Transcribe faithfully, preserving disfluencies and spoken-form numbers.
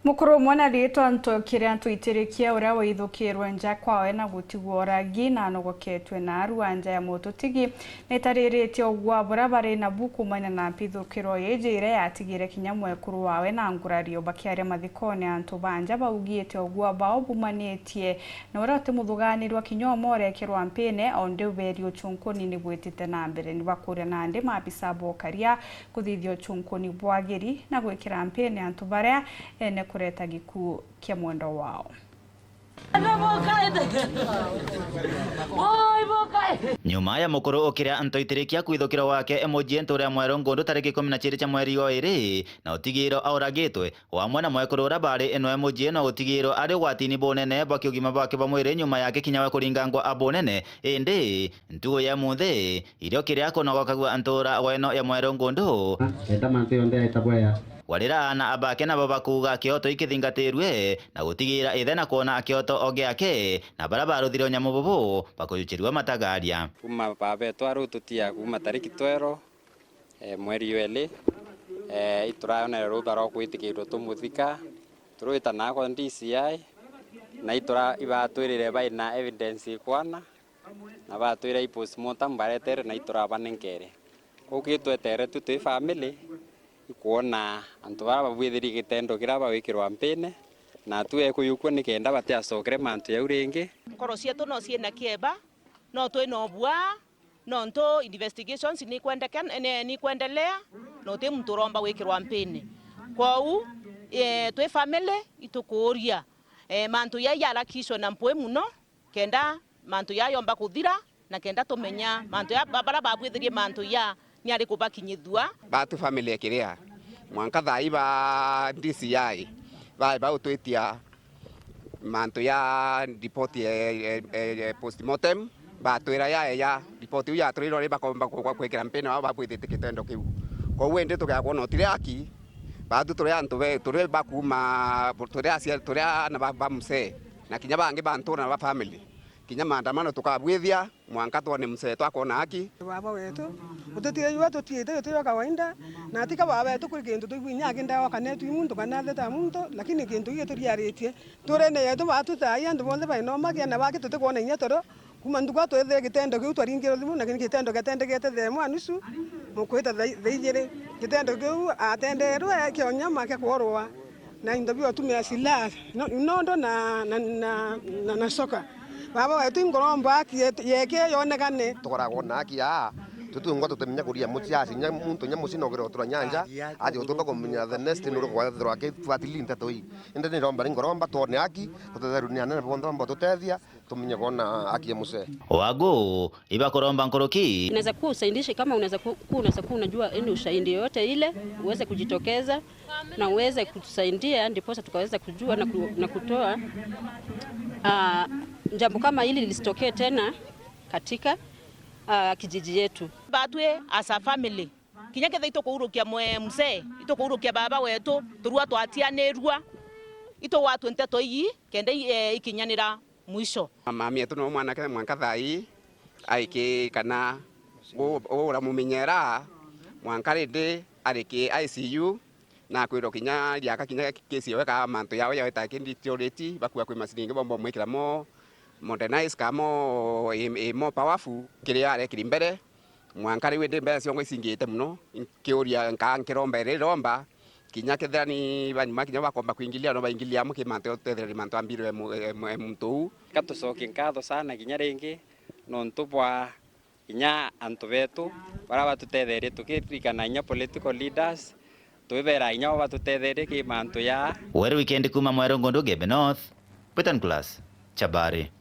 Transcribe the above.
Mukuru umwe na riitwa Ntokire Ntwitirikia, uria waithukirwe nja kwawe na gutigwa uragi na anogoketwe na arua nja ya mututigi, nitariritie ugua buria bari nabu kuumania na mpithukiro iiji iria yatigire kinya mwekuru wawe na ngurario. Bakiaria mathikone, antu ba nja baugite ugua bao bumanitie na uria uti muthuganirwa kinya umwe urekerwa mpine, o ndi uberi uchunkuni ni bwitite na mbere. Ni bakuria nandi maabisa bokaria kuthithia uchunkuni bwagiri na gwikira mpine antu baria ene kureta gikuu kia mwendwa wao. Nyuma ya mukuru ukiria Ntoitirikia kwithukirwa gwake mujii ntuura ya Mweru Ngundu tariki ikumi na ciiri cia mweri wa iri, na utigirwa auragitwe, o amwe na mwekuru uria baari noe mujii na utigirwa ari ugwatini bunene bwa kiugima bwake bwa mwiri nyuma yake kinya we kuringangwa a bunene. Indi ntuku ya munthi, irio kiria kunogokagua ntuura weno ya Mweru Ngundu. Enda mantu yonthe yaita bwea. Warira aana abake nabo bakuuga kioto ikithingatirue na gutigira ithe na kwona kioto o giake, na baria baruthire unyamu bubu bakujuchirua matagaria. Kuuma baba etu aru tutia kuuma tariki twero, eh, mweri weli, eh, iturayonere rutha rwa kwitikirwa tumuthika, turwita nako D C I, na itura ibatwirire baina evidence ikwana, na batwira i postmortem baretere na iturabanenkere. Uu ki twetere tu twi family, ikwona antu baria babwithirie gitendo kiria bagwikirwa mpine, na tu ekuyukua nikenda batiacokere mantu jau ringi. Nkoro cietu no ciina kieba, no twina ubua, nontu investigations nikwendeke-, ne-, nikwendelea, na uti muntu uromba gwikirwa mpine. Kwou, eh, twi family, itukuuria, eh, mantu jai jarakishwe na mpwi muno, kenda mantu jaa yomba kuthira, na kenda tumenya mantu jaa ba-, baria babwithirie mantu jaa ni ariku bakinyithua. Batu family ya Kiria, mwanka thaa ii ba D C I bae bautwitia mantu ya report ya, ya, ya, ya postmortem, batwira ya, ya report iu yatwirwa ni bakomba ku-, ku-, kwikira mpini wao babwitite kitendo kiu. Kwou indi tugeakwona utiri aki, batu turi antu be, turi bakuma, turi aciari, turi aana ba, ba msee, na kinya bangi ba ntura na ba family. Kinya maandamano tukabwithia, mwanka twone msee twakona haki. Baba wetu, utitire jua tutiite, utitire kawaida, na tika baba wetu kuri kintu tuigua inya aki ndawa kana etu i muntu kana atheta muntu, lakini kintu gii turiaritie. Nturene yetu batu thaa ii antu bonthe baina umakia na baki tutikwona inya toro. Kuma ntuku twethire gitendo kiu twaringirwe thimu, lakini gitendo giatendekete thaa imwe na nusu, mukwita thaa, thaa ijiri. Gitendo kiu atenderwe kia unyama kia kworwa. Na into bia utumia silaha, no-, nondo na, na, na, na, na coka. Baba wetu, ingoromba haki yetu, yeke yonekane. Tukoragwo na haki aa, tutungwa tutimenya kuria muciasi, nya muntu nya mucii nogire utura nyanja, aje utumba kumenya the next nuru kwethirwa akifuatilia nteto ii. Indi niromba, ningoromba twone haki, tutetherwe ni anene bonthe bamba tutethia, tumenye kwona haki ya musee. Wagu, ibakuromba nkuruki. Unaweza kuwa usaidishi, kama unaweza ku-, kuwa unaweza kuwa unajua any ushahidi yoyote ile, uweze kujitokeza na uweze kutusaidia, ndiposa tukaweza kujua na ku-, na kutoa, ah, jambo kama hili lisitokee tena katika, ah, kijiji yetu. Batwi as a family, kinya ketha itukuurukia mwe-, mzee, itukuurukia baba wetu, turua twatianirua, itugwatwe nteto ii, kenda i-, eh, ikinyanira mwisho. Mami etu no mwanake mwanka thaa ii aiki kana u-, u-, uramumenyera mwanka rindi ari ki I C U, na kwirwo kinya riaka kinya kesi yawe ka mantu yawe yawe ta ki deteriorate, bakua kwi macini ingi bomba umwikira mo modernize ka mo i, i mo powerful kiria arekiri mbere. Mwanka riu indi mbeca ciongo icingite mono, nkiuria nkaa nkiromba iri iromba, kinya kethira ni banyuma kinya bakomba kwingilia, no baingilia amwe ki mantu ya utethereria mantu ambirwe mu-, e-, mu-, e muntu uu. Ka tucokie nkatho sana kinya ringi nontu bwa kinya antu betu baria batutetherie, tukiririkana kinya political leaders, twibera kinya bo batutetherie ki mantu ya. Weru Weekend kuma Mweru Ngundu, Ngembe North, Britain Class, Chabari.